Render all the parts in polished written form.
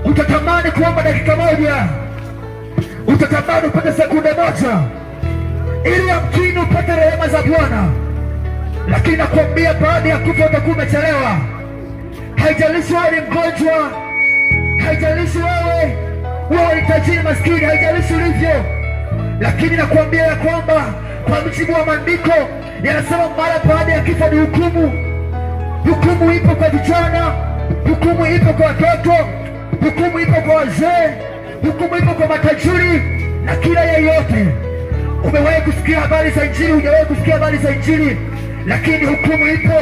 Utatamani kuomba dakika moja, utatamani upate sekunde moja, ili yamkini upate rehema za Bwana, lakini nakwambia baada ya kufa utakuwa umechelewa. Haijalishi wewe ni mgonjwa, haijalishi wewe ni tajiri maskini, haijalishi ulivyo, lakini nakwambia ya kwamba kwa mujibu wa maandiko yanasema mara baada ya kifo ni hukumu. Hukumu ipo kwa vijana, hukumu ipo kwa watoto, hukumu ipo kwa wazee, hukumu ipo kwa matajiri na kila yeyote. Umewahi kusikia habari za Injili? Hujawahi kusikia habari za Injili, lakini hukumu ipo.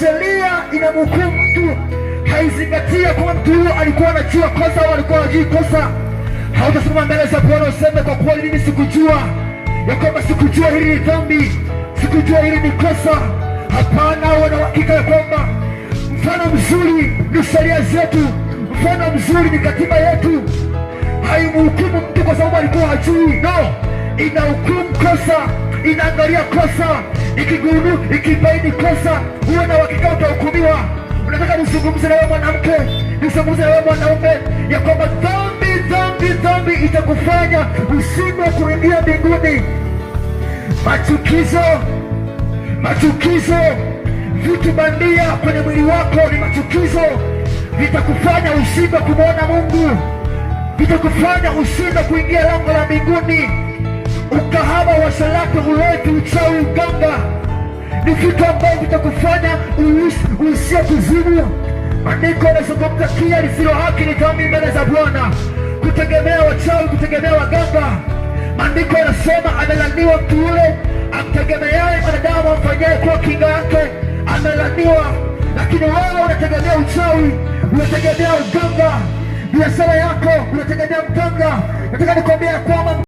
Sheria inamhukumu mtu, haizingatia kwamba mtu huyo alikuwa anajua kosa au alikuwa hajui kosa. Hautasimama mbele za Bwana useme kwa kweli mimi sikujua ya kwamba sikujua hili ni dhambi, sikujua hili ni kosa. Hapana, wana uhakika ya kwamba mfano mzuri ni sheria zetu, mfano mzuri ni katiba yetu. Haimhukumu mtu kwa sababu alikuwa hajui. No, inahukumu kosa, inaangalia kosa, ikigunu, ikibaini kosa, huwe na uhakika utahukumiwa. Unataka nizungumze na wewe mwanamke, nizungumze na wewe mwanaume, ya kwamba dhambi, dhambi, dhambi itakufanya ushindwe kuingia mbinguni. Machukizo, machukizo, vitu bandia kwenye mwili wako ni machukizo, vitakufanya ushindwe kumwona Mungu, vitakufanya ushindwe kuingia lango la mbinguni. Ukahaba, uasherati, ulevi, uchawi, uganga ni vitu ambavyo vitakufanya uishie kuzimu. Maandiko yanazungumza kila lisilo haki ni dhambi mbele za Bwana. Kutegemea wachawi, kutegemea waganga. Maandiko yanasema amelaniwa mtu yule amtegemeaye mwanadamu, amfanyaye kuwa kinga yake, amelaniwa. Lakini wewe unategemea uchawi, unategemea uganga, biashara yako unategemea mganga. Nataka nikwambia ya kwamba